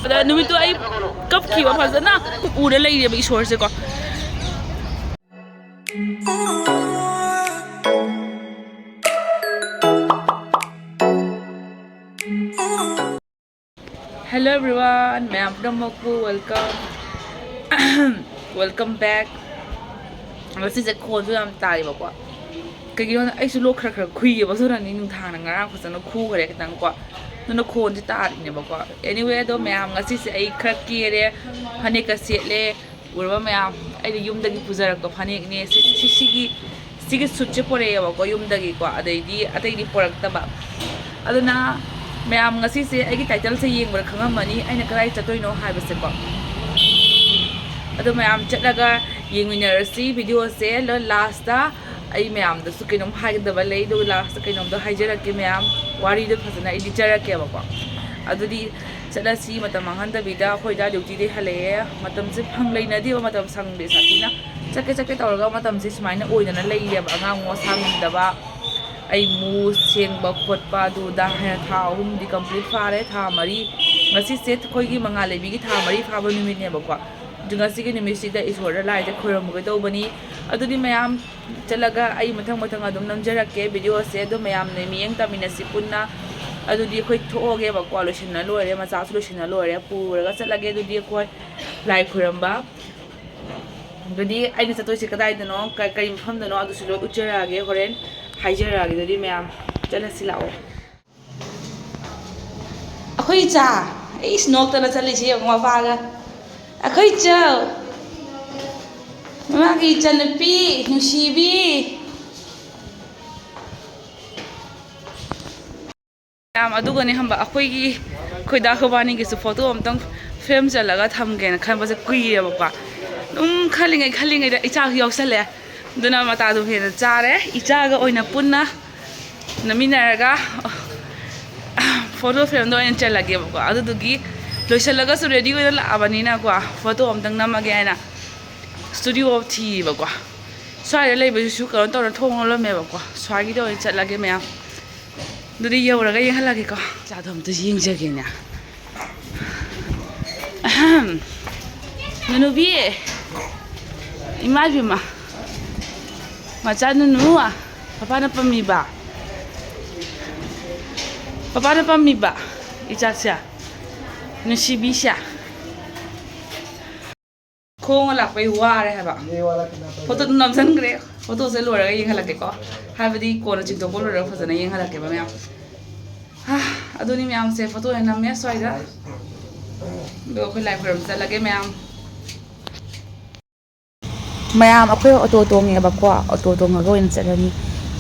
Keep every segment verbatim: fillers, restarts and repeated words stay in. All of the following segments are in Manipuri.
ꯑꯗ ꯅꯨꯃꯤꯠꯇꯨ ꯑꯩ ꯀꯞꯈꯤꯕ ꯐꯖꯅ ꯎꯔ ꯂꯩꯔꯦꯕ ꯏꯁꯣꯔꯁꯦꯀꯣ꯫ Hello everyone, ꯃꯌꯥꯝ ꯄꯨꯝꯅꯃꯛꯄꯨ welcome, welcome back. ꯉꯁꯤꯁꯦ ꯈꯣꯟꯁꯨ ꯌꯥꯝ ꯇꯥꯏꯌꯦꯕꯀꯣ, ꯀꯩꯒꯤꯅꯣꯗ ꯑꯩꯁꯨ ꯂꯣꯛ ꯈꯔ ꯈꯔ ꯈꯨꯏꯌꯦꯕ, ꯑꯗꯨꯅꯅꯤ ꯅꯨꯡꯗꯥꯡꯅ ꯉꯔꯥꯡ ꯐꯖꯅ ꯈꯨꯈ꯭ꯔꯦ ꯈꯤꯇꯪꯀꯣ, ꯑꯗꯨꯅ ꯈꯣꯟꯁꯦ ꯇꯥꯔꯤꯅꯦꯕꯀꯣ. Anyway, ꯑꯗꯣ ꯃꯌꯥꯝ, ꯉꯁꯤꯁꯦ ꯑꯩ ꯈꯔ ꯀꯦꯔꯦ, ꯐꯅꯦꯛꯀ ꯁꯦꯠꯂꯦ, ꯎꯔꯕ ꯃꯌꯥꯝ, ꯑꯩꯅ ꯌꯨꯝꯗꯒꯤ ꯄꯨꯖꯔꯛꯄ ꯐꯅꯦꯛꯅꯦ꯫ ꯁꯤ, ꯁꯤ, ꯁꯤꯒꯤ, ꯁꯤꯒꯤ ꯁꯨꯠꯁꯦ ꯄꯣꯔꯛꯑꯦꯕꯀꯣ ꯌꯨꯝꯗꯒꯤꯀꯣ, ꯑꯗꯩꯗꯤ ꯑꯇꯩꯗꯤ ꯄꯣꯔꯛꯇꯕ꯫ ꯑꯗꯨꯅ ꯃꯌꯥꯝ, ꯉꯁꯤꯁꯦ ꯑꯩꯒꯤ ꯇꯥꯏꯇꯜꯁꯦ ꯌꯦꯡꯕꯗ ꯈꯪꯉꯝꯃꯅꯤ ꯑꯩꯅ ꯀꯗꯥꯏ ꯆꯠꯇꯣꯏꯅꯣ ꯍꯥꯏꯕꯁꯦꯀꯣ꯫ ꯑꯗꯣ ꯃꯌꯥꯝ ꯆꯠꯂꯒ ꯌꯦꯡꯃꯤꯟꯅꯔꯁꯤ ꯚꯤꯗꯤꯑꯣꯁꯦ꯫ ꯑꯗꯣ ꯂꯥꯁꯇ ꯑꯩ ꯃꯌꯥꯝꯗꯁꯨ ꯀꯩꯅꯣꯝ ꯍꯥꯏꯒꯗꯕ ꯂꯩ, ꯑꯗꯨꯒ ꯂꯥꯁꯇ ꯀꯩꯅꯣꯝꯗꯣ ꯍꯥꯏꯖꯔꯛꯀꯦ ꯃꯌꯥꯝ, ꯋꯥꯔꯤꯗꯣ ꯐꯖꯅ ꯑꯩ ꯂꯤꯖꯔꯛꯀꯦꯕꯀꯣ꯫ ꯑꯗꯨꯗꯤ ꯆꯠꯂꯁꯤ, ꯃꯇꯝ ꯃꯥꯡꯍꯟꯗꯕꯤꯗ꯫ ꯑꯩꯈꯣꯏꯗ ꯗ꯭ꯌꯨꯇꯤꯗꯩ ꯍꯜꯂꯛꯑꯦ, ꯃꯇꯝꯁꯦ ꯐꯪ ꯂꯩꯅꯗꯦꯕ, ꯃꯇꯝ ꯁꯪꯗꯦ ꯁꯥꯊꯤꯅ꯫ ꯆꯠꯀꯦ ꯆꯠꯀꯦ ꯇꯧꯔꯒ ꯃꯇꯝꯁꯦ ꯁꯨꯃꯥꯏꯅ ꯑꯣꯏꯗꯅ ꯂꯩꯔꯦꯕ, ꯑꯉꯥꯡ ꯃꯁꯥ ꯉꯝꯗꯕ, ꯑꯩ ꯃꯨ ꯁꯦꯡꯕ ꯈꯣꯠꯄ ꯑꯗꯨꯗ ꯍꯥꯏꯅ ꯊꯥ ꯑꯍꯨꯝꯗꯤ ꯀꯝꯄ꯭ꯂꯤꯠ ꯐꯥꯔꯦ, ꯊꯥ ꯃꯔꯤ꯫ ꯉꯁꯤꯁꯦ ꯑꯩꯈꯣꯏꯒꯤ ꯃꯉꯥꯜ ꯂꯩꯕꯤꯒꯤ ꯊꯥ ꯃꯔꯤ ꯐꯥꯕ ꯅꯨꯃꯤꯠꯅꯦꯕꯀꯣ꯫ ꯑꯗꯨ ꯉꯁꯤꯒꯤ ꯅꯨꯃꯤꯠꯁꯤꯗ ꯏꯁꯣꯔꯗ ꯂꯥꯏꯗ ꯈꯣꯏꯔꯝꯃꯨꯒꯦ ꯇꯧꯕꯅꯤ꯫ ꯑꯗꯨꯗꯤ ꯃꯌꯥꯝ ꯆꯠꯂꯒ ꯑꯩ ꯃꯊꯪ ꯃꯊꯪ ꯑꯗꯨꯝ ꯅꯝꯖꯔꯛꯀꯦ ꯚꯤꯗꯤꯑꯣꯁꯦ꯫ ꯑꯗꯣ ꯃꯌꯥꯝꯅ ꯃꯤꯠꯌꯦꯡ ꯇꯥꯃꯤꯟꯅꯁꯤ ꯄꯨꯟꯅ꯫ ꯑꯗꯨꯗꯤ ꯑꯩꯈꯣꯏ ꯊꯣꯛꯑꯒꯦꯕꯀꯣ, ꯂꯣꯏꯁꯤꯟꯅ ꯂꯣꯏꯔꯦ, ꯃꯆꯥꯁꯨ ꯂꯣꯏꯁꯤꯟꯅ ꯂꯣꯏꯔꯦ, ꯄꯨꯔꯒ ꯆꯠꯂꯒꯦ꯫ ꯑꯗꯨꯗꯤ ꯑꯩꯈꯣꯏ ꯂꯥꯏ ꯈꯣꯏꯔꯝꯕ꯫ ꯑꯗꯨꯗꯤ ꯑꯩꯅ ꯆꯠꯇꯣꯏꯁꯦ ꯀꯗꯥꯏꯗꯅꯣ, ꯀ-, ꯀꯔꯤ ꯃꯐꯝꯗꯅꯣ, ꯑꯗꯨꯁꯨ ꯂꯣꯏ ꯎꯠꯆꯔꯛꯑꯒꯦ, ꯍꯣꯔꯦꯟ ꯍꯥꯏꯖꯔꯛꯑꯒꯦ꯫ ꯑꯗꯨꯗꯤ ꯃꯌꯥꯝ ꯆꯠꯂꯁꯤ ꯂꯥꯛꯑꯣ꯫ ꯑꯩꯈꯣꯏ ꯏꯆꯥ, ꯑꯩ ꯅꯣꯛꯇꯅ ꯆꯠꯂꯤꯁꯤ ꯌꯦꯡꯉꯣ ꯃꯄꯥꯒ꯫ ꯑꯩꯈꯣꯏ ꯏꯆꯧ, ꯃꯥꯒꯤ ꯏꯆꯟꯅꯨꯄꯤ ꯅꯨꯡꯁꯤꯕꯤ꯫ ꯌꯥꯝ ꯑꯗꯨꯒꯅꯦ ꯈꯪꯕ, ꯑꯩꯈꯣꯏꯒꯤ ꯈꯣꯏꯗꯥ ꯈꯣꯏꯕꯥꯅꯤꯒꯤꯁꯨ ꯐꯣꯇꯣ ꯑꯝꯇꯪ ꯐ꯭ꯔꯦꯝ ꯆꯜꯂꯒ ꯊꯝꯒꯦꯅ ꯈꯟꯕꯁꯦ ꯀꯨꯏꯔꯦꯕꯀꯣ꯫ ꯑꯗꯨꯝ ꯈꯜꯂꯤꯉꯩ ꯈꯜꯂꯤꯉꯩꯗ ꯏꯆꯥꯁꯨ ꯌꯥꯎꯁꯜꯂꯦ꯫ ꯑꯗꯨꯅ ꯃꯇꯥꯗꯨ ꯍꯦꯟꯅ ꯆꯥꯔꯦ꯫ ꯏꯆꯥꯒ ꯑꯣꯏꯅ ꯄꯨꯟꯅ ꯅꯝꯃꯤꯟꯅꯔꯒ ꯐꯣꯇꯣ ꯐ꯭ꯔꯦꯝꯗꯣ ꯑꯣꯏꯅ ꯆꯜꯂꯒꯦꯕꯀꯣ꯫ ꯑꯗꯨꯗꯨꯒꯤ ꯂꯣꯏꯁꯤꯜꯂꯒꯁꯨ ꯔꯦꯗꯤ ꯑꯣꯏꯅ ꯂꯥꯛꯑꯕꯅꯤꯅꯀꯣ, ꯐꯣꯇꯣ ꯑꯝꯇꯪ ꯅꯝꯃꯒꯦ ꯍꯥꯏꯅ ꯁ꯭ꯇꯨꯗꯤꯑꯣ ꯊꯤꯌꯦꯕꯀꯣ꯫ ꯁ꯭ꯋꯥꯏꯗ ꯂꯩꯕꯁꯤꯁꯨ ꯀꯩꯅꯣ ꯇꯧꯔ ꯊꯣꯡ ꯂꯣꯜꯂꯝꯃꯦꯕꯀꯣ꯫ ꯁ꯭ꯋꯥꯏꯒꯤꯗ ꯑꯣꯏꯅ ꯆꯠꯂꯒꯦ ꯃꯌꯥꯝ꯫ ꯑꯗꯨꯗꯤ ꯌꯧꯔꯒ ꯌꯦꯡꯍꯜꯂꯒꯦꯀꯣ꯫ ꯏꯆꯥꯗꯣ ꯑꯝꯇ ꯌꯦꯡꯖꯒꯦꯅꯦ꯫ ꯅꯨꯅꯨꯕꯤ, ꯏꯃꯥ ꯏꯕꯦꯝꯃ, ꯃꯆꯥ ꯅꯨꯅꯨ, ꯄꯄꯥꯅ ꯄꯝꯃꯤꯕ, ꯄꯄꯥꯅ ꯄꯝꯃꯤꯕ ꯏꯆꯥꯁꯦ, ꯅꯨꯡꯁꯤꯕꯤꯁꯦ꯫ ꯈꯣꯡꯅ ꯂꯥꯛꯄꯩ ꯋꯥꯔꯦ ꯍꯥꯏꯕ꯫ ꯐꯣꯇꯣꯗꯨ ꯅꯝꯁꯤꯟꯈ꯭ꯔꯦ꯫ ꯐꯣꯇꯣꯁꯦ ꯂꯣꯏꯔꯒ ꯌꯦꯡꯍꯜꯂꯛꯀꯦꯀꯣ, ꯍꯥꯏꯕꯗꯤ ꯀꯣꯟꯅ ꯆꯤꯡꯊꯣꯛꯄ ꯂꯣꯏꯔꯒ ꯐꯖꯅ ꯌꯦꯡꯍꯜꯂꯛꯀꯦꯕ ꯃꯌꯥꯝ꯫ ꯍꯥ, ꯑꯗꯨꯅꯤ ꯃꯌꯥꯝꯁꯦ, ꯐꯣꯇꯣ ꯑꯣꯏꯅ ꯅꯝꯃꯦ ꯁ꯭ꯋꯥꯏꯗ꯫ ꯑꯗꯣ ꯑꯩꯈꯣꯏ ꯂꯥꯏ ꯈꯣꯏꯔꯝ ꯆꯠꯂꯒꯦ ꯃꯌꯥꯝ꯫ ꯃꯌꯥꯝ ꯑꯩꯈꯣꯏ ꯑꯣꯇꯣ ꯇꯣꯡꯉꯦꯕꯀꯣ, ꯑꯣꯇꯣ ꯇꯣꯡꯉꯒ ꯑꯣꯏꯅ ꯆꯠꯂꯅꯤ꯫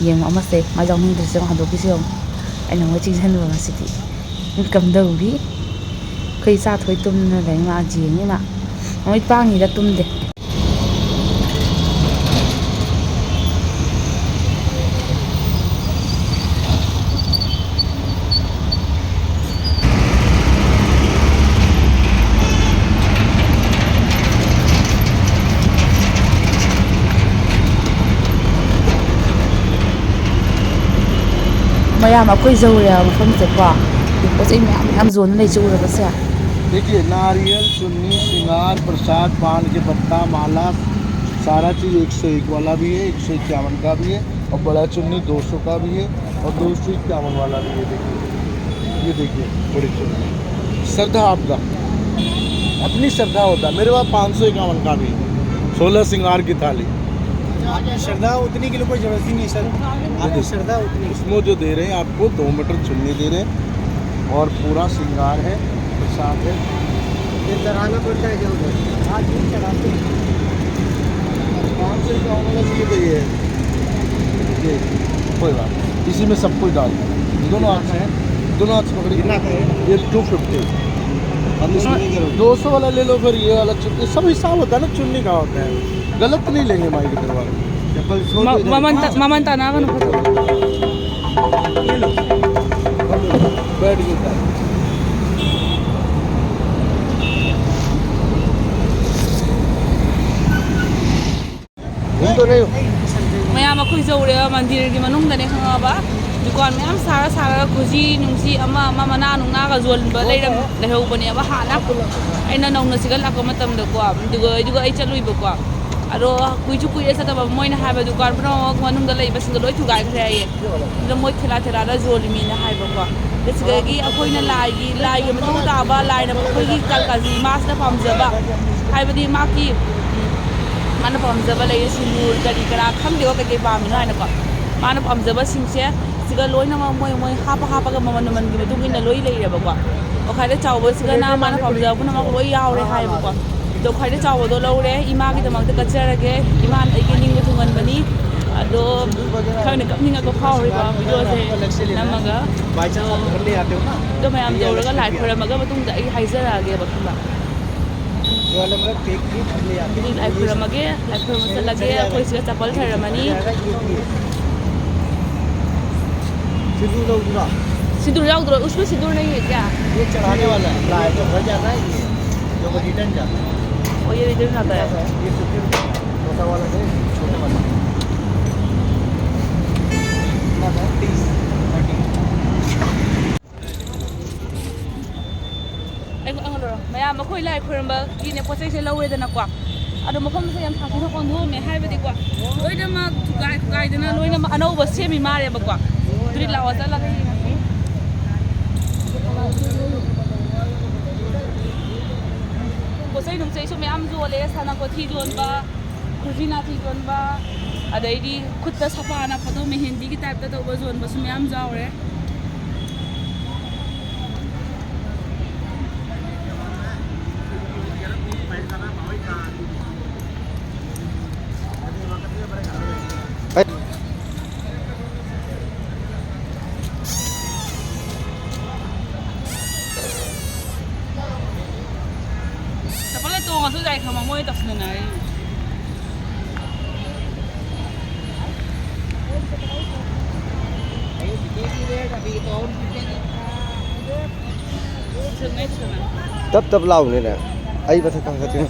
ꯌꯦꯡꯉꯣ ꯑꯃꯁꯦ, ꯃꯥ ꯌꯥꯎꯅꯤꯡꯗ꯭ꯔꯤꯁꯦ ꯌꯦꯡꯉꯣ, ꯍꯟꯗꯣꯛꯈꯤꯁꯦ ꯌꯦꯡꯉꯣ꯫ ꯑꯩꯅ ꯃꯣꯏ ꯆꯤꯡꯁꯤꯟꯕ ꯉꯁꯤꯗꯤ꯫ ꯀꯝꯗꯧꯔꯤ? ꯑꯩꯈꯣꯏ ꯏꯆꯥ ꯊꯣꯏ ꯇꯨꯝꯗꯅ ꯂꯩ, ꯃꯥ ꯌꯦꯡꯉꯤ ꯃꯥ꯫ ꯃꯃꯤꯠ ꯄꯥꯡꯉꯤꯔ ꯇꯨꯝꯗꯦ꯫ ꯃꯌꯥꯝ ꯑꯩꯈꯣꯏ ꯌꯧꯔꯦꯕ ꯃꯐꯝꯁꯦꯀꯣ꯫ ꯄꯣꯠ ꯆꯩ ꯃꯌꯥꯝ ꯃꯌꯥꯝ ꯌꯣꯟꯅ ꯂꯩꯁꯦ ꯎꯔꯕꯁꯦ꯫ देखिए, नारियल, चुन्नी, श्रृंगार, प्रसाद, पान के पत्ता, माला, सारा चीज एक सौ एक वाला भी है, एक सौ इक्यावन का भी है, और बड़ा चुन्नी दो सौ का भी है, और दो सौ इक्यावन वाला भी है। देखिए, ये देखिए, बड़ी चुन्नी। श्रद्धा आपका, अपनी श्रद्धा होता है। मेरे पास पाँच सौ इक्यावन का भी है, सोलह श्रृंगार की थाली। आपकी श्रद्धा उतनी की कोई जरूरत ही नहीं सर, आपकी श्रद्धा उतनी। इसमें जो दे रहे हैं आपको, दो मीटर चुन्नी दे रहे हैं और पूरा श्रृंगार है, प्रसाद है। ये चढ़ाना पड़ता है क्या उधर? हाँ जी, चढ़ाते हैं। पाँच सौ इक्यावन वाला चाहिए तो ये है। ये, कोई बात नहीं। इसी में सब कुछ डाल दो। दोनों हाथ से, दोनों हाथ से पकड़िए। कितना का है? ये टू फिफ्टी। दो सौ वाला ले लो, फिर ये वाला चुन्नी, सब हिसाब होता है ना, चुन्नी का होता है। गलत नहीं लेंगे माई के दरबार में। चप्पल छोड़ दो इधर। ꯃꯃꯟ ꯇ-, ꯃꯃꯟ ꯇꯥꯟꯅꯒꯅꯨ ꯐꯠꯇꯕ꯫ ये लो। बैठ के उतार। ꯃꯌꯥꯝ ꯑꯩꯈꯣꯏ ꯌꯧꯔꯦ, ꯃꯟꯗꯤꯔꯒꯤ ꯃꯅꯨꯡꯗꯅꯦ, ꯈꯪꯉꯕ? ꯗꯨꯀꯥꯟ ꯃꯌꯥꯝ ꯁꯥꯔ ꯁꯥꯔꯒ ꯈꯨꯖꯤ ꯅꯨꯡꯁꯤ ꯑꯃ ꯑꯃ ꯃꯅꯥ ꯅꯨꯡꯅꯥꯒ ꯌꯣꯟꯕ ꯂꯩꯔꯝ ꯂꯩꯍꯧꯕꯅꯦꯕ ꯍꯥꯟꯅ꯫ ꯑꯩꯅ ꯅꯧꯅ ꯁꯤꯒ ꯂꯥꯛꯄ ꯃꯇꯝꯗꯀꯣ, ꯑꯗꯨꯒ ꯑꯗꯨꯒ ꯑꯩ ꯆꯠꯂꯨꯏꯕꯀꯣ꯫ ꯑꯗꯣ ꯀꯨꯏꯁꯨ ꯀꯨꯏꯔꯦ ꯆꯠꯇꯕ꯫ ꯃꯣꯏꯅ ꯍꯥꯏꯕ ꯗꯨꯀꯥꯟ ꯄꯨꯝꯅꯃꯛ ꯃꯅꯨꯡꯗ ꯂꯩꯕꯁꯤꯡꯗꯣ ꯂꯣꯏ ꯊꯨꯒꯥꯏꯈ꯭ꯔꯦ ꯍꯥꯏꯌꯦ꯫ ꯑꯗꯣ ꯃꯣꯏ ꯊꯦꯂꯥ ꯊꯦꯂꯥꯗ ꯌꯣꯜꯂꯤꯃꯤꯅ ꯍꯥꯏꯕꯀꯣ꯫ ꯑꯗ ꯁꯤꯗꯒꯤ ꯑꯩꯈꯣꯏꯅ ꯂꯥꯏꯒꯤ ꯂꯥꯏꯒꯤ ꯃꯊꯧ ꯇꯥꯕ, ꯂꯥꯏꯅ ꯑꯩꯈꯣꯏꯒꯤ ꯀ- ꯀꯖꯤ ꯏꯃꯥꯁꯤꯅ ꯄꯥꯝꯖꯕ, ꯍꯥꯏꯕꯗꯤ ꯃꯥꯒꯤ, ꯎꯝ, ꯃꯥꯅ ꯄꯥꯝꯖꯕ ꯂꯩꯌꯦ, ꯁꯤꯅꯨꯔ ꯀꯔꯤ ꯀꯔꯥ ꯈꯪꯗꯦꯀꯣ, ꯀꯩꯀꯩ ꯄꯥꯝꯃꯤꯅꯣ ꯍꯥꯏꯅꯀꯣ꯫ ꯃꯥꯅ ꯄꯥꯝꯖꯕꯁꯤꯡꯁꯦ ꯁꯤꯒ ꯂꯣꯏꯅꯃꯛ ꯃꯣꯏ ꯃꯣꯏ ꯍꯥꯞꯄ ꯍꯥꯞꯄꯒ ꯃꯃꯜ ꯃꯃꯜꯒꯤ ꯃꯇꯨꯡ ꯏꯟꯅ ꯂꯣꯏ ꯂꯩꯔꯦꯕꯀꯣ꯫ ꯑꯣ, ꯈ꯭ꯋꯥꯏꯗꯩ ꯆꯥꯎꯕꯁꯤꯒꯅ ꯃꯥꯅ ꯄꯥꯝꯖꯕ ꯄꯨꯝꯅꯃꯛ ꯂꯣꯏ ꯌꯥꯎꯔꯦ ꯍꯥꯏꯌꯦꯕꯀꯣ꯫ ꯑꯗꯣ ꯈ꯭ꯋꯥꯏꯗꯩ ꯆꯥꯎꯕꯗꯣ ꯂꯧꯔꯦ, ꯏꯃꯥꯒꯤꯗꯃꯛꯇ ꯀꯠꯆꯔꯒꯦ꯫ ꯏꯃꯥꯅ ꯑꯩꯒꯤ ꯅꯤꯡꯕ ꯊꯨꯡꯍꯟꯕꯅꯤ꯫ ꯑꯗꯣ ꯈꯪꯗꯦ, ꯀꯞꯅꯤꯡꯉꯛꯄ ꯐꯥꯎꯔꯤꯕ ꯚꯤꯗꯤꯑꯣꯁꯦ ꯅꯝꯃꯒ꯫ ꯑꯗꯣ ꯃꯌꯥꯝ ꯌꯧꯔꯒ ꯂꯥꯏ ꯈꯣꯏꯔꯝꯃꯒ ꯃꯇꯨꯡꯗ ꯑꯩ ꯍꯥꯏꯖꯔꯛꯑꯒꯦꯕ, ꯈꯪꯕ? ꯑꯗꯨꯗꯤ ꯂꯥꯏ ꯈꯣꯏꯔꯝꯃꯒꯦ, ꯂꯥꯏ ꯈꯣꯏꯔꯝꯕ ꯆꯠꯂꯒꯦ꯫ ꯑꯩꯈꯣꯏ ꯁꯤꯗ ꯆꯄꯜ ꯊꯔꯝꯃꯅꯤ꯫ सिंदूर ꯂꯧꯗ꯭ꯔꯣ? सिंदूर ꯌꯥꯎꯗ꯭ꯔꯣ? उसमें सिंदूर नहीं है क्या? ये चढ़ाने वाला है, लाए तो घर जाना है ये, जो वो रिटर्न जाता है। और ये रिटर्न जाता है। ये फिफ्टी रुपये छोटा वाला है, छोटा वाला। कितना था? तीस, थर्टी। ꯑꯩꯉꯣꯟ-, ꯑꯩꯉꯣꯟꯗꯔꯣ? ꯃꯌꯥꯝ ꯑꯩꯈꯣꯏ ꯂꯥꯏ ꯈꯣꯏꯔꯝꯕꯒꯤꯅꯦ ꯄꯣꯠ ꯆꯩꯁꯦ ꯂꯧꯔꯦꯗꯅꯀꯣ꯫ ꯑꯗꯣ ꯃꯐꯝꯁꯦ ꯌꯥꯝ ꯁꯥꯊꯤꯅ ꯑꯣꯟꯊꯣꯛꯑꯝꯃꯦ ꯍꯥꯏꯕꯗꯤꯀꯣ, ꯂꯣꯏꯅꯃꯛ ꯊꯨꯒꯥꯏ ꯊꯨꯒꯥꯏꯗꯅ ꯂꯣꯏꯅꯃꯛ ꯑꯅꯧꯕ ꯁꯦꯝꯃꯤ ꯃꯥꯜꯂꯦꯕꯀꯣ꯫ ꯑꯗꯨꯗꯤ ꯂꯥꯛꯑꯣ ꯆꯠꯂꯒ ꯌꯦꯡꯉꯁꯤ꯫ ꯄꯣꯠ ꯆꯩ ꯅꯨꯡꯆꯩꯁꯨ ꯃꯌꯥꯝ ꯌꯣꯜꯂꯦ, ꯁꯅꯥ ꯀꯣꯊꯤ ꯌꯣꯟꯕ, ꯈꯨꯖꯤ ꯅꯥꯊꯤ ꯌꯣꯟꯕ, ꯑꯗꯩꯗꯤ ꯈꯨꯠꯇ ꯁꯥꯄꯥꯟ ꯅꯞꯄꯗꯣ ꯃꯦꯍꯦꯟꯗꯤꯒꯤ ꯇꯥꯏꯞꯇ ꯇꯧꯕ ꯌꯣꯟꯕꯁꯨ ꯃꯌꯥꯝ ꯌꯥꯎꯔꯦ꯫ ꯆꯄꯜꯗ ꯇꯣꯡꯉꯁꯨ ꯌꯥꯏ ꯈꯪꯕ, ꯃꯣꯏ ꯇꯧꯁꯤꯟꯅꯔꯤ꯫ ꯇꯞ ꯇꯞ ꯂꯥꯎꯕꯅꯤꯅꯦ꯫ ꯑꯩ ꯃꯊꯛ ꯀꯥꯈꯠꯇꯣꯏꯅꯦ꯫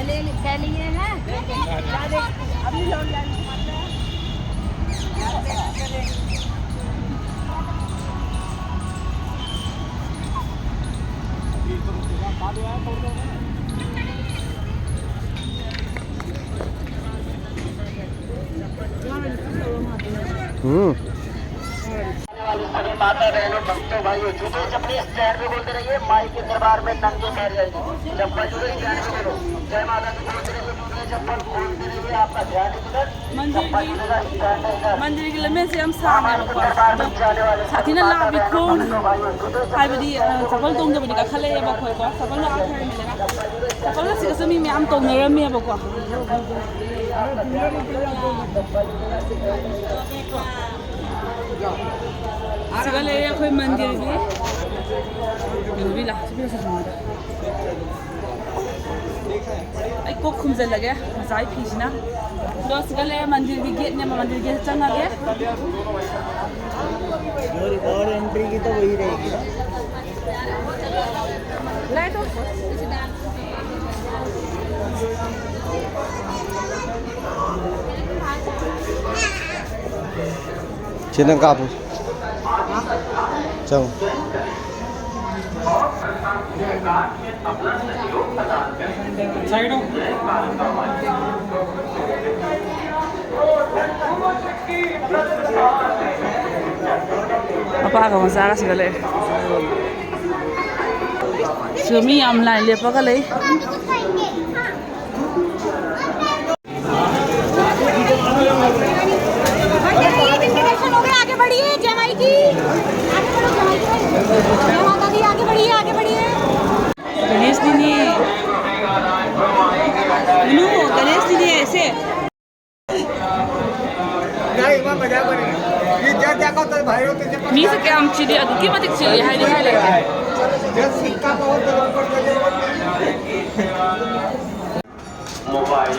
ले, ले, क्या लिए हैं? अभी लो, ले, ले। हम्म। सभी माता बहनों, भक्तों, भाइयों, जूते चप्पल स्टैंड पे खोलते रहिए। माई के दरबार में नंगे पैर जाएंगे। चप्पल जूते स्टैंड पे खोलो। जय माता दी बोलते रहिए, जूते चप्पल खोलते रहिए। आपका ध्यान इधर। मंदिर की, मंदिर की लंबे से हम सामने को, साथी ना लाभ भी खून। ꯍꯥꯏꯕꯗꯤ, ꯑ, ꯆꯄꯜ ꯇꯣꯡꯗꯕꯗꯤ ꯀꯥꯈꯠꯂꯛꯑꯦꯕ ꯑꯩꯈꯣꯏꯀꯣ꯫ ꯆꯄꯜ ꯂꯥꯛꯑ ꯊꯝꯃꯦꯗꯅ꯫ ꯆꯄꯜ ꯑꯁꯤꯒꯁꯨ ꯃꯤ ꯃꯌꯥꯝ ꯇꯣꯡꯅꯔꯝꯃꯦꯕꯀꯣ꯫ ꯁꯤꯒ ꯂꯩꯔꯦ ꯑꯩꯈꯣꯏ ꯃꯟꯗꯤꯔꯒꯤ꯫ ꯌꯦꯡꯕꯤꯂꯥ꯫ ꯑꯩ ꯀꯣꯛ ꯈꯨꯝꯖꯤꯜꯂꯒꯦ ꯉꯁꯥꯏ ꯐꯤꯁꯤꯅ꯫ ꯑꯗꯣ ꯁꯤꯒ ꯂꯩꯔꯦ ꯃꯟꯗꯤꯔꯒꯤ ꯒꯦꯠꯅꯦꯕ, ꯃꯟꯗꯤꯔ ꯒꯦꯠ ꯆꯪꯉꯒꯦ꯫ जो रिकॉर्ड एंट्री की तो वही रहेगी ना। ꯁꯤ ꯅꯪ ꯀꯥꯞꯄꯨ꯫ ꯆꯪꯉꯨ꯫ ꯁꯥꯏꯗꯣ꯫ ꯃꯄꯥꯒ ꯃꯆꯥꯒꯁꯤꯒ ꯂꯩꯔꯦ꯫ ꯁꯤꯗ ꯃꯤ ꯌꯥꯝ line ꯂꯦꯞꯄꯒ ꯂꯩ꯫ भाई, जय माता दी, आगे बढ़िए, जय माई की। आगे बढ़ो, जय माई की। जय माता दी, आगे बढ़िए, आगे बढ़िए। गणेश जी ने, नो, गणेश जी ने ऐसे। ꯃꯤꯁꯦ ꯀꯌꯥꯝ ꯆꯤꯜꯂꯤ, ꯑꯗꯨꯛꯀꯤ ꯃꯇꯤꯛ ꯆꯤꯜꯂꯤ ꯍꯥꯏꯗꯤ ꯍꯥꯏ ꯂꯩꯇꯦ꯫ ꯃꯣꯕꯥꯏꯜ꯫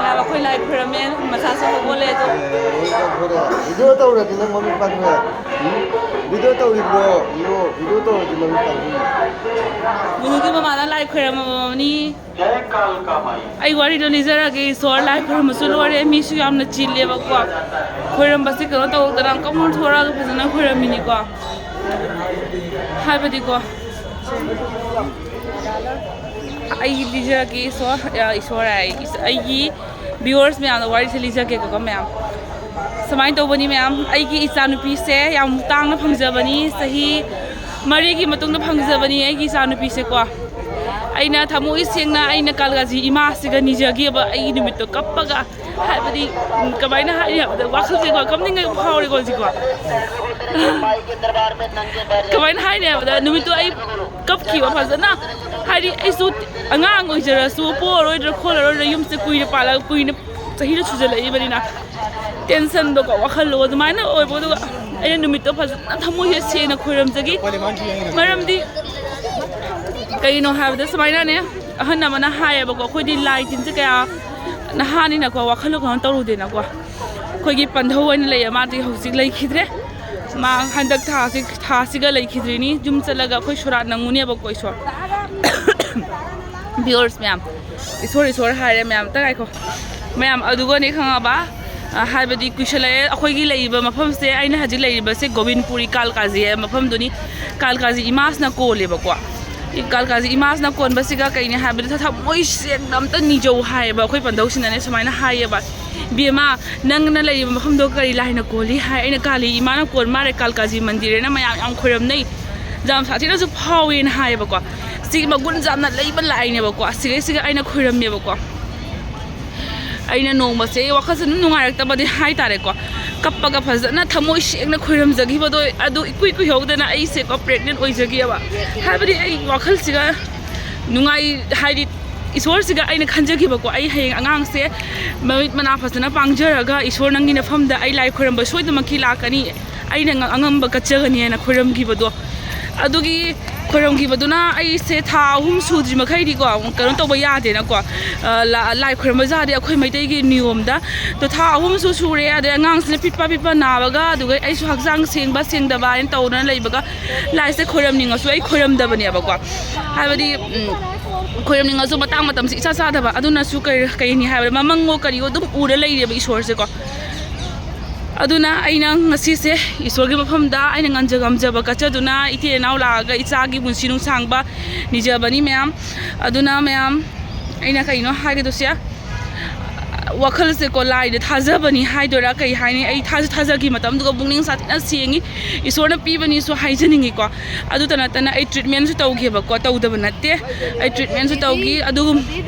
ꯌꯥꯕ ꯑꯩꯈꯣꯏ ꯂꯥꯏ ꯈꯨꯔꯝꯃꯦ, ꯃꯁꯥꯁꯨ ꯍꯧꯒꯠꯂꯦ ꯑꯗꯣ꯫ ꯚꯤꯗꯤꯑꯣ ꯇꯧꯔꯗꯤ ꯅꯪ ꯃꯃꯤꯠ ꯄꯥꯡꯊꯣꯛꯑꯦ꯫ ꯚꯤꯗꯤꯑꯣ ꯇꯧꯔꯤꯕ꯭ꯔꯣ? ꯅꯣ, ꯚꯤꯗꯤꯑꯣ ꯇꯧꯔꯗꯤ ꯃꯃꯤꯡ ꯇꯧꯗꯣꯏꯅꯤ꯫ ꯃꯨꯅꯨꯒꯤ ꯃꯃꯥꯅ ꯂꯥꯏ ꯈꯣꯏꯔꯝꯃꯕꯅꯤ꯫ ꯑꯩ ꯋꯥꯔꯤꯗꯣ ꯂꯤꯖꯔꯒꯦ꯫ ꯏꯁꯣꯔ, ꯂꯥꯏ ꯈꯣꯏꯔꯝꯕꯁꯨ ꯂꯣꯏꯔꯦ, ꯃꯤꯁꯨ ꯌꯥꯝꯅ ꯆꯤꯜꯂꯦꯕꯀꯣ꯫ ꯈꯣꯏꯔꯝꯕꯁꯦ ꯀꯩꯅꯣ ꯇꯧꯗꯅ ꯀꯃꯣꯟ ꯊꯣꯔꯛꯑꯒ ꯐꯖꯅ ꯈꯣꯏꯔꯝꯃꯤꯅꯤꯀꯣ꯫ ꯍꯥꯏꯕꯗꯤꯀꯣ, ꯑꯩ ꯂꯤꯖꯔꯒꯦ꯫ ꯏꯁꯣꯔ, ꯑ, ꯏꯁꯣꯔ ꯍꯥꯏ, ꯏꯁ-, ꯑꯩꯒꯤ viewers ꯃꯌꯥꯝꯗ ꯋꯥꯔꯤꯁꯦ ꯂꯤꯖꯒꯦꯀꯣ ꯃꯌꯥꯝ꯫ ꯁꯨꯃꯥꯏꯅ ꯇꯧꯕꯅꯤ ꯃꯌꯥꯝ, ꯑꯩꯒꯤ ꯏꯆꯥꯅꯨꯄꯤꯁꯦ ꯌꯥꯝ ꯇꯥꯡꯅ ꯐꯪꯖꯕꯅꯤ, ꯆꯍꯤ ꯃꯔꯤꯒꯤ ꯃꯇꯨꯡꯗ ꯐꯪꯖꯕꯅꯤ ꯑꯩꯒꯤ ꯏꯆꯥꯅꯨꯄꯤꯁꯦꯀꯣ꯫ ꯑꯩꯅ ꯊꯃꯣꯏ ꯁꯦꯡꯅ ꯑꯩꯅ ꯀꯥꯂꯒꯥꯖꯤ ꯏꯃꯥꯁꯤꯒ ꯅꯤꯖꯈꯤꯕ ꯑꯩꯒꯤ ꯅꯨꯃꯤꯠꯇꯣ ꯀꯞꯄꯒ, ꯍꯥꯏꯕꯗꯤ, ꯎꯝ, ꯀꯃꯥꯏꯅ ꯍꯥꯏꯅꯤ ꯍꯥꯏꯕꯗ ꯋꯥꯈꯜꯁꯦꯀꯣ ꯀꯞꯅꯤꯡꯉꯥꯏ ꯐꯥꯎꯔꯦꯀꯣ ꯍꯧꯖꯤꯛꯀꯣ꯫ ꯀꯃꯥꯏꯅ ꯍꯥꯏꯅꯤ ꯍꯥꯏꯕꯗ ꯅꯨꯃꯤꯠꯇꯣ ꯑꯩ ꯀꯞꯈꯤꯕ ꯐꯖꯅ꯫ ꯍꯥꯏꯗꯤ ꯑꯩꯁꯨ ꯑꯉꯥꯡ ꯑꯣꯏꯖꯔꯁꯨ ꯄꯣꯔꯣꯏꯗ꯭ꯔꯥ ꯈꯣꯠꯂꯔꯣꯏꯗ꯭ꯔꯥ, ꯌꯨꯝꯁꯦ ꯀꯨꯏꯅ ꯄꯥꯜꯂꯒ ꯀꯨꯏꯅ ꯆꯍꯤꯗꯣ ꯁꯨꯖꯜꯂꯛꯏꯕꯅꯤꯅ tensionꯗꯣꯀꯣ, ꯋꯥꯈꯜꯗꯣ ꯑꯗꯨꯃꯥꯏꯅ ꯑꯣꯏꯕ꯫ ꯑꯗꯨꯒ ꯑꯩꯅ ꯅꯨꯃꯤꯠꯇꯣ ꯐꯖꯅ ꯊꯃꯣꯏꯁꯦ ꯁꯦꯡꯅ ꯈꯣꯏꯔꯝꯖꯈꯤ꯫ ꯃꯔꯝꯗꯤ ꯀꯩꯅꯣ ꯍꯥꯏꯕꯗ ꯁꯨꯃꯥꯏꯅꯅꯦ, ꯑꯍꯟ ꯑꯃꯅ ꯍꯥꯏꯌꯦꯕꯀꯣ, ꯑꯩꯈꯣꯏꯗꯤ ꯂꯥꯏ ꯇꯤꯟꯁꯦ ꯀꯌꯥ ꯅꯍꯥꯅꯤꯅꯀꯣ ꯋꯥꯈꯜꯗꯣ ꯀꯩꯅꯣ ꯇꯧꯔꯨꯗꯦꯅꯀꯣ꯫ ꯑꯩꯈꯣꯏꯒꯤ ꯄꯟꯊꯧ ꯑꯣꯏꯅ ꯂꯩꯌꯦ, ꯃꯥꯗꯤ ꯍꯧꯖꯤꯛ ꯂꯩꯈꯤꯗ꯭ꯔꯦ꯫ ꯃꯥ ꯍꯟꯗꯛ ꯊꯥꯁꯤ, ꯊꯥꯁꯤꯒ ꯂꯩꯈꯤꯗ꯭ꯔꯤꯅꯤ꯫ ꯌꯨꯝ ꯆꯠꯂꯒ ꯑꯩꯈꯣꯏ ꯁꯣꯔꯥꯠ ꯅꯪꯉꯨꯅꯦꯕꯀꯣ, ꯏꯁꯣꯔ꯫ Viewers ꯃꯌꯥꯝ, ꯏꯁꯣꯔ, ꯏꯁꯣꯔ ꯍꯥꯏꯔꯦ ꯃꯌꯥꯝ, ꯑꯝꯇ ꯉꯥꯏꯈꯣ꯫ ꯃꯌꯥꯝ, ꯑꯗꯨꯒꯅꯦ ꯈꯪꯉꯕ? ꯑ, ꯍꯥꯏꯕꯗꯤ ꯀꯨꯏꯁꯜꯂꯛꯑꯦ꯫ ꯑꯩꯈꯣꯏꯒꯤ ꯂꯩꯔꯤꯕ ꯃꯐꯝꯁꯦ, ꯑꯩꯅ ꯍꯧꯖꯤꯛ ꯂꯩꯔꯤꯕꯁꯦ ꯒꯣꯕꯤꯟꯄꯨꯔꯤ ꯀꯥꯜꯀꯥꯖꯤ ꯍꯥꯏꯕ ꯃꯐꯝꯗꯨꯅꯤ꯫ ꯀꯥꯜꯀꯥꯖꯤ ꯏꯃꯥꯁꯤꯅ ꯀꯣꯜꯂꯦꯕꯀꯣ꯫ ꯏ-, ꯀꯥꯜꯀꯥꯖꯤ ꯏꯃꯥꯁꯤꯅ ꯀꯣꯟꯕꯁꯤꯒ ꯀꯩꯅꯤ ꯍꯥꯏꯕꯗ, ꯊꯃꯣꯏ ꯁꯦꯡꯅ ꯑꯝꯇ ꯅꯤꯖꯧ ꯍꯥꯏꯌꯦꯕ꯫ ꯑꯩꯈꯣꯏ ꯄꯟꯊꯧꯁꯤꯅꯅꯦ ꯁꯨꯃꯥꯏꯅ ꯍꯥꯏꯌꯦꯕ, "ꯏꯕꯦꯝꯃ, ꯅꯪꯅ ꯂꯩꯔꯤꯕ ꯃꯐꯝꯗꯣ ꯀꯔꯤ ꯂꯥꯏꯅ ꯀꯣꯜꯂꯤ?" ꯍꯥꯏ꯫ ꯑꯩꯅ, "ꯀꯥꯂꯤ ꯏꯃꯥꯅ ꯀꯣꯟ ꯃꯥꯜꯂꯦ, ꯀꯥꯜꯀꯥꯖꯤ ꯃꯟꯗꯤꯔ ꯍꯥꯏꯅ ꯃꯌꯥꯝ ꯌꯥꯝ ꯈꯣꯏꯔꯝꯅꯩ, ꯌꯥꯝ ꯁꯥꯊꯤꯅꯁꯨ ꯐꯥꯎꯋꯦꯅ" ꯍꯥꯏꯌꯦꯕꯀꯣ꯫ ꯁꯤ ꯃꯒꯨꯟ ꯌꯥꯝꯅ ꯂꯩꯕ ꯂꯥꯏꯅꯦꯕꯀꯣ꯫ ꯑꯁꯤꯒꯩꯁꯤꯒ ꯑꯩꯅ ꯈꯣꯏꯔꯝꯃꯦꯕꯀꯣ꯫ ꯑꯩꯅ ꯅꯣꯡꯃꯁꯦ ꯋꯥꯈꯜꯁꯦ ꯑꯗꯨꯝ ꯅꯨꯡꯉꯥꯏꯔꯛꯇꯕꯗꯤ ꯍꯥꯏꯇꯥꯔꯦꯀꯣ, ꯀꯞꯄꯒ ꯐꯖꯅ ꯊꯃꯣꯏ ꯁꯦꯡꯅ ꯈꯣꯏꯔꯝꯖꯈꯤꯕꯗꯣ ꯑꯗꯨ ꯏꯀꯨꯏ ꯀꯨꯏꯍꯧꯗꯅ ꯑꯩꯁꯦꯀꯣ pregnant ꯑꯣꯏꯖꯈꯤꯑꯕ꯫ ꯍꯥꯏꯕꯗꯤ ꯑꯩ ꯋꯥꯈꯜꯁꯤꯒ ꯅꯨꯡꯉꯥꯏ, ꯍꯥꯏꯗꯤ ꯏꯁꯣꯔꯁꯤꯒ ꯑꯩꯅ ꯈꯟꯖꯈꯤꯕꯀꯣ, ꯑꯩ ꯍꯌꯦꯡ ꯑꯉꯥꯡꯁꯦ ꯃꯃꯤꯠ ꯃꯅꯥ ꯐꯖꯅ ꯄꯥꯡꯖꯔꯒ, "ꯏꯁꯣꯔ, ꯅꯪꯒꯤ ꯅꯐꯝꯗ ꯑꯩ ꯂꯥꯏ ꯈꯣꯏꯔꯝꯕ ꯁꯣꯏꯗꯅꯃꯛꯀꯤ ꯂꯥꯛꯀꯅꯤ, ꯑꯩꯅ ꯉ-, ꯑꯉꯝꯕ ꯀꯠꯆꯒꯅꯤ" ꯍꯥꯏꯅ ꯈꯣꯏꯔꯝꯈꯤꯕꯗꯣ, ꯑꯗꯨꯒꯤ ꯈꯣꯏꯔꯝꯈꯤꯕꯗꯨꯅ ꯑꯩꯁꯦ ꯊꯥ ꯑꯍꯨꯝ ꯁꯨꯗ꯭ꯔꯤ ꯃꯈꯩꯗꯤꯀꯣ, ꯀꯩꯅꯣ ꯇꯧꯕ ꯌꯥꯗꯦꯅꯀꯣ, ꯑ, ꯂꯥ-, ꯂꯥꯏ ꯈꯣꯏꯔꯝꯕ ꯌꯥꯗꯦ ꯑꯩꯈꯣꯏ ꯃꯩꯇꯩꯒꯤ ꯅꯤꯌꯣꯝꯗ꯫ ꯑꯗꯣ ꯊꯥ ꯑꯍꯨꯝꯁꯨ ꯁꯨꯔꯦ, ꯑꯗꯩ ꯑꯉꯥꯡꯁꯤꯅ ꯄꯤꯠꯄ ꯄꯤꯠꯄ ꯅꯥꯕꯒ, ꯑꯗꯨꯒ ꯑꯩꯁꯨ ꯍꯛꯆꯥꯡ ꯁꯦꯡꯕ ꯁꯦꯡꯗꯕ ꯍꯥꯏꯅ ꯇꯧꯗꯅ ꯂꯩꯕꯒ, ꯂꯥꯏꯁꯦ ꯈꯣꯏꯔꯝꯅꯤꯡꯉꯁꯨ ꯑꯩ ꯈꯣꯏꯔꯝꯗꯕꯅꯦꯕꯀꯣ꯫ ꯍꯥꯏꯕꯗꯤ, ꯎꯝ, ꯈꯣꯏꯔꯝꯅꯤꯡꯉꯁꯨ ꯃꯇꯥꯡ ꯃꯇꯝꯁꯤ ꯏꯆꯥ ꯆꯥꯗꯕ, ꯑꯗꯨꯅꯁꯨ ꯀꯩ-, ꯀꯩꯅꯤ ꯍꯥꯏꯕꯗ, ꯃꯃꯪꯉꯣ ꯀꯔꯤꯑꯣ ꯑꯗꯨꯝ ꯎꯔ ꯂꯩꯔꯦꯕ ꯏꯁꯣꯔꯁꯦꯀꯣ꯫ ꯑꯗꯨꯅ ꯑꯩꯅ ꯉꯁꯤꯁꯦ ꯏꯁꯣꯔꯒꯤ ꯃꯐꯝꯗ ꯑꯩꯅ ꯉꯝꯖ ꯉꯝꯖꯕ ꯀꯠꯆꯗꯨꯅ, ꯏꯇꯦ ꯏꯅꯥꯎ ꯂꯥꯛꯑꯒ ꯏꯆꯥꯒꯤ ꯄꯨꯟꯁꯤ ꯅꯨꯡꯁꯥꯡꯕ ꯅꯤꯖꯕꯅꯤ ꯃꯌꯥꯝ꯫ ꯑꯗꯨꯅ ꯃꯌꯥꯝ, ꯑꯩꯅ ꯀꯩꯅꯣ ꯍꯥꯏꯒꯗꯣꯏꯁꯦ, ꯋꯥꯈꯜꯁꯦꯀꯣ, ꯂꯥꯏꯗ ꯊꯥꯖꯕꯅꯤ ꯍꯥꯏꯗꯣꯏꯔꯥ, ꯀꯩ ꯍꯥꯏꯅꯤ, ꯑꯩ ꯊꯥꯖ ꯊꯥꯖꯈꯤ ꯃꯇꯝꯗꯨꯒ ꯄꯨꯛꯅꯤꯡ ꯁꯥꯊꯤꯅ ꯁꯦꯡꯉꯤ꯫ ꯏꯁꯣꯔꯅ ꯄꯤꯕꯅꯤꯁꯨ ꯍꯥꯏꯖꯅꯤꯡꯉꯤꯀꯣ꯫ ꯑꯗꯨꯇ ꯅꯠꯇꯅ ꯑꯩ ꯇ꯭ꯔꯤꯠꯃꯦꯟꯁꯨ ꯇꯧꯈꯤꯕꯀꯣ, ꯇꯧꯗꯕ ꯅꯠꯇꯦ, ꯑꯩ ꯇ꯭ꯔꯤꯠꯃꯦꯟꯁꯨ ꯇꯧꯈꯤ꯫ ꯑꯗꯨꯒ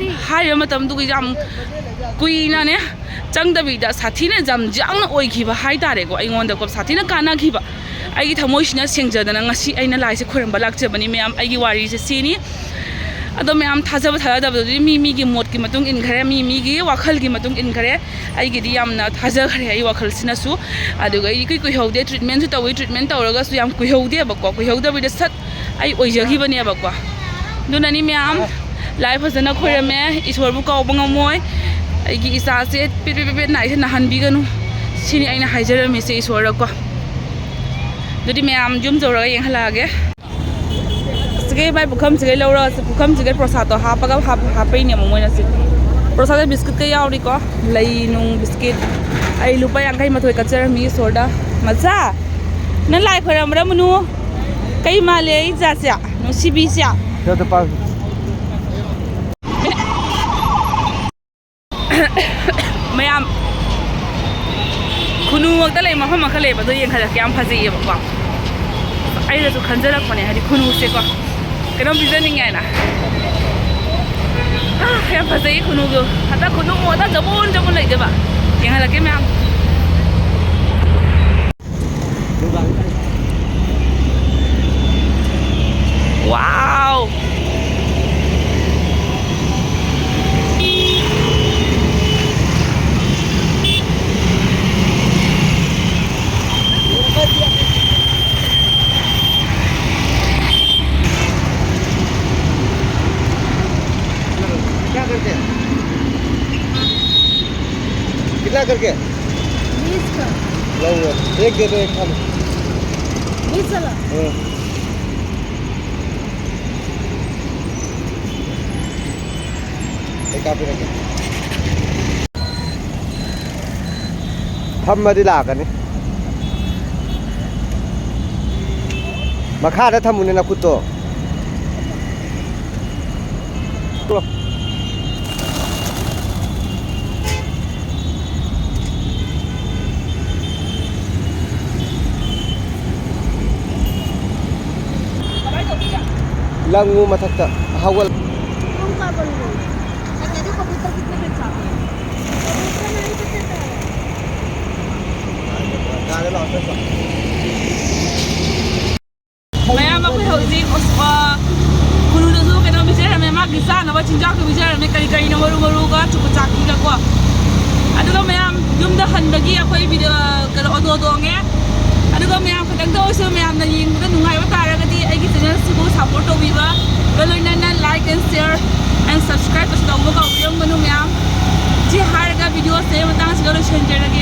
ꯍꯥꯏꯔꯤꯕ ꯃꯇꯝꯗꯨꯒ ꯌꯥꯝ ꯀꯨꯏꯅꯅꯦ, ꯆꯪꯗꯕꯤꯗ ꯁꯥꯊꯤꯅ ꯌꯥꯝ ꯌꯥꯡꯅ ꯑꯣꯏꯈꯤꯕ ꯍꯥꯏꯇꯥꯔꯦꯀꯣ, ꯑꯩꯉꯣꯟꯗꯀꯣ ꯁꯥꯊꯤꯅ ꯀꯥꯟꯅꯈꯤꯕ꯫ ꯑꯩꯒꯤ ꯊꯃꯣꯏꯁꯤꯅ ꯁꯦꯡꯖꯗꯅ ꯉꯁꯤ ꯑꯩꯅ ꯂꯥꯏꯁꯦ ꯈꯣꯏꯔꯝꯕ ꯂꯥꯛꯆꯕꯅꯤ ꯃꯌꯥꯝ꯫ ꯑꯩꯒꯤ ꯋꯥꯔꯤꯁꯦ ꯁꯤꯅꯤ꯫ ꯑꯗꯣ ꯃꯌꯥꯝ ꯊꯥꯖꯕ ꯊꯥꯖꯗꯕꯗꯨꯗꯤ ꯃꯤ ꯃꯤꯒꯤ ꯃꯣꯠꯀꯤ ꯃꯇꯨꯡ ꯏꯟꯈꯔꯦ, ꯃꯤ ꯃꯤꯒꯤ ꯋꯥꯈꯜꯒꯤ ꯃꯇꯨꯡ ꯏꯟꯈꯔꯦ꯫ ꯑꯩꯒꯤꯗꯤ ꯌꯥꯝꯅ ꯊꯥꯖꯈ꯭ꯔꯦ ꯑꯩ ꯋꯥꯈꯜꯁꯤꯅꯁꯨ꯫ ꯑꯗꯨꯒ ꯑꯩ ꯏꯀꯨꯏ ꯀꯨꯏꯍꯧꯗꯦ, ꯇ꯭ꯔꯤꯠꯃꯦꯟꯁꯨ ꯇꯧꯋꯤ, ꯇ꯭ꯔꯤꯠꯃꯦꯟ ꯇꯧꯔꯒꯁꯨ ꯌꯥꯝ ꯀꯨꯏꯍꯧꯗꯦꯕꯀꯣ, ꯀꯨꯏꯍꯧꯗꯕꯤꯗ ꯁꯠ ꯑꯩ ꯑꯣꯏꯖꯈꯤꯕꯅꯦꯕꯀꯣ꯫ ꯑꯗꯨꯅꯅꯤ ꯃꯌꯥꯝ, ꯂꯥꯏ ꯐꯖꯅ ꯈꯣꯏꯔꯝꯃꯦ, ꯏꯁꯣꯔꯕꯨ ꯀꯥꯎꯕ ꯉꯝꯃꯣꯏ꯫ ꯑꯩꯒꯤ ꯏꯆꯥꯁꯦ ꯄꯦꯠ ꯄꯦꯠ ꯄꯦꯠ ꯄꯦꯠ ꯅꯥꯏꯁꯦ ꯅꯥꯍꯟꯕꯤꯒꯅꯨ, ꯁꯤꯅꯤ ꯑꯩꯅ ꯍꯥꯏꯖꯔꯝꯃꯤꯁꯦ ꯏꯁꯣꯔꯗꯀꯣ꯫ ꯑꯗꯨꯗꯤ ꯃꯌꯥꯝ ꯌꯨꯝ ꯌꯧꯔꯒ ꯌꯦꯡꯍꯜꯂꯛꯑꯒꯦ꯫ ꯁꯤꯒꯤ ꯃꯥꯏ ꯄꯨꯈꯝꯁꯤꯒꯩ ꯂꯧꯔꯒ, ꯄꯨꯈꯝꯁꯤꯒꯩ ꯄ꯭ꯔꯣꯁꯥꯗꯇꯣ ꯍꯥꯞꯄꯒ ꯍꯥꯞ-, ꯍꯥꯞꯄꯛꯏꯅꯦ ꯃꯣꯏꯅ ꯁꯤ꯫ ꯄ꯭ꯔꯣꯁꯥꯗꯇ ꯕꯤꯁꯀꯤꯠꯀ ꯌꯥꯎꯔꯤꯀꯣ, ꯂꯩ ꯅꯨꯡ ꯕꯤꯁꯀꯤꯠ꯫ ꯑꯩ ꯂꯨꯄꯥ ꯌꯥꯡꯈꯩ ꯃꯥꯊꯣꯏ ꯀꯠꯆꯔꯝꯃꯤ ꯏꯁꯣꯔꯗ꯫ ꯃꯆꯥ, ꯅꯪ ꯂꯥꯏ ꯈꯣꯏꯔꯝꯕ꯭ꯔꯥ ꯃꯨꯅꯨ? ꯀꯩ ꯃꯥꯜꯂꯦ ꯑꯩ ꯏꯆꯥꯁꯦ? ꯅꯨꯡꯁꯤꯕꯤꯁꯦ꯫ ꯁꯤꯗ ꯄꯥꯏ꯫ ꯃꯌꯥꯝ ꯈꯨꯅꯨꯃꯛꯇ ꯂꯩ, ꯃꯐꯝ ꯑꯃꯈꯛ ꯂꯩꯕ, ꯑꯗꯣ ꯌꯦꯡꯍꯜꯂꯛꯀꯦ, ꯌꯥꯝ ꯐꯖꯩꯌꯦꯕꯀꯣ꯫ ꯑꯩꯅꯁꯨ ꯈꯟꯖꯔꯛꯄꯅꯦ, ꯍꯥꯏꯗꯤ ꯈꯨꯅꯨꯁꯦꯀꯣ ꯀꯩꯅꯣꯝ ꯄꯤꯖꯅꯤꯡꯉꯦ ꯍꯥꯏꯅ꯫ ꯑꯥ, ꯌꯥꯝ ꯐꯖꯩ ꯈꯨꯅꯨꯗꯣ꯫ ꯍꯟꯗꯛ ꯈꯨꯅꯨ ꯃꯣꯠꯇ ꯖꯃꯨꯟ ꯖꯃꯨꯟ ꯂꯩꯖꯕ꯫ ꯌꯦꯡꯍꯜꯂꯛꯀꯦ ꯃꯌꯥꯝ꯫ Wow! बीस का। लो, लो। एक दे दो, एक खा लो। बीस वाला? हाँ। एक आप ही रखें। ꯊꯝꯃꯗꯤ ꯂꯥꯛꯀꯅꯤ꯫ ꯃꯈꯥꯗ ꯊꯝꯃꯨꯅꯦ ꯅꯈꯨꯠꯇꯣ꯫ ꯂꯪꯉꯨ ꯃꯊꯛꯇ꯫ ꯍꯧꯒꯠ꯫ ꯃꯌꯥꯝ ꯑꯩꯈꯣꯏ ꯍꯧꯖꯤꯛ, ꯑ, ꯀꯨꯂꯨꯗꯁꯨ ꯀꯩꯅꯣ ꯄꯤꯖꯔꯝꯃꯦ, ꯃꯥꯒꯤ ꯆꯥꯅꯕ ꯆꯤꯟꯖꯥꯛꯇꯣ ꯄꯤꯖꯔꯝꯃꯦ, ꯀꯔꯤ ꯀꯔꯤꯅꯣ, ꯃꯔꯨ ꯃꯔꯨꯒ ꯆꯨꯀꯆꯥꯛꯀꯤꯒꯀꯣ꯫ ꯑꯗꯨꯒ ꯃꯌꯥꯝ ꯌꯨꯝꯗ ꯍꯟꯕꯒꯤ ꯑꯩꯈꯣꯏ ꯚꯤꯗꯤꯑꯣ, ꯀꯩꯅꯣ, ꯑꯣꯇꯣ ꯇꯣꯡꯉꯦ꯫ ꯑꯗꯨꯒ ꯃꯌꯥꯝ ꯈꯤꯇꯪꯗ ꯑꯣꯏꯔꯁꯨ ꯃꯌꯥꯝꯅ ꯌꯦꯡꯕꯗ ꯅꯨꯡꯉꯥꯏꯕ ꯇꯥꯔꯒꯗꯤ ꯑꯩꯒꯤ ꯆꯦꯅꯦꯜꯁꯤꯕꯨ ꯁꯞꯄꯣꯔꯠ ꯇꯧꯕꯤꯕ, ꯂꯣꯏꯅꯅ like and share and subscribe ꯇꯧꯕ ꯀꯥꯎꯕꯤꯔꯝꯒꯅꯨ ꯃꯌꯥꯝ꯫ ꯁꯤ ꯍꯥꯏꯔꯒ ꯚꯤꯗꯤꯑꯣꯁꯦ ꯃꯇꯥꯡꯁꯤꯗ ꯂꯣꯏꯁꯤꯟꯖꯔꯒꯦ꯫